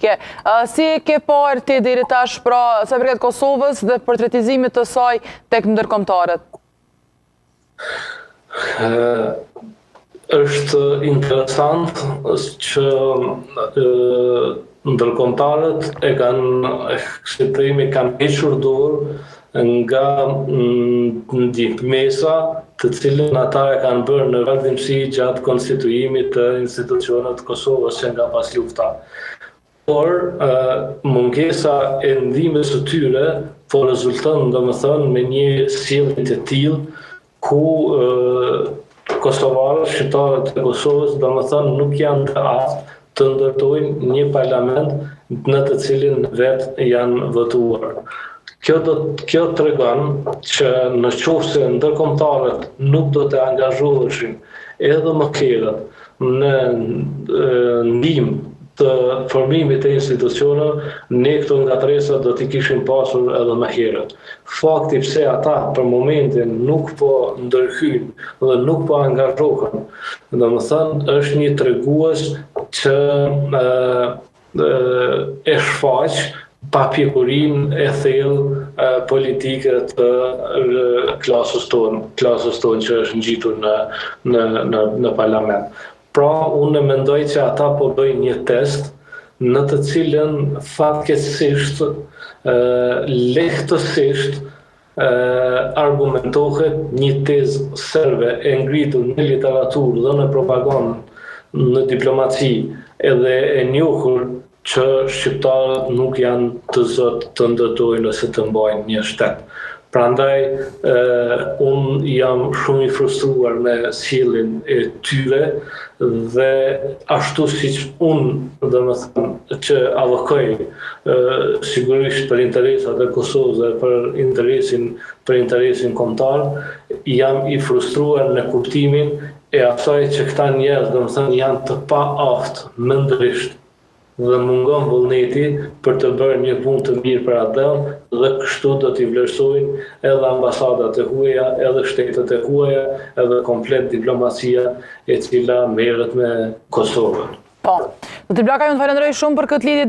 politike. Si e ke parë ti deri tash pra sa i përket Kosovës dhe portretizimit të saj tek ndërkombëtarët? Është interesant që ndërkombëtarët e kanë, si të themi, kanë hequr dorë nga ndihmesa të cilën ata e kanë bërë në vazhdimësi gjatë konstituimit të institucioneve të Kosovës që nga paslufta. Por, mungesa e ndihmës së tyre po rezulton, domethënë, me një sjellje të tillë ku kosovarët, shqiptarët e Kosovës, domethënë, nuk janë të aftë të ndërtojnë një parlament në të cilin vetë janë votuar. Kjo do kjo tregon që në qoftë se ndërkombëtarët nuk do të angazhoheshin edhe më herët në ndihmë të formimit të institucioneve, ne këto ngatërresa do t'i kishim pasur edhe më herët. Fakti pse ata për momentin nuk po ndërhyjnë dhe nuk po angazhohen, domethënë është një tregues që e shfaq papjekurinë e thellë politike të klasës tonë, klasës tonë që është ngjitur në në në në parlament. Pra, unë mendoj që ata po bëjnë një test në të cilën fatkeqësisht lehtësisht argumentohet një tezë serbe e ngritur në literaturë dhe në propagandë, në diplomaci edhe e njohur që shqiptarët nuk janë të zotë të ndërtojnë ose të mbajnë një shtet. Prandaj, unë jam shumë i frustruar me sjelljen e tyre dhe ashtu siç unë, domethënë, që avokoj sigurisht për interesat e Kosovës dhe për interesin për interesin kombëtar, jam i frustruar në kuptimin e asaj që këta njerëz, domethënë, janë të paaftë mendërisht dhe mungon vullneti për të bërë një punë të mirë për atdheun dhe kështu do t'i vlerësojnë edhe ambasadat e huaja, edhe shtetet e huaja, edhe komplet diplomacia e cila merret me Kosovën. Po. Zoti Blakaj, unë të falenderoj shumë për këtë lidhje.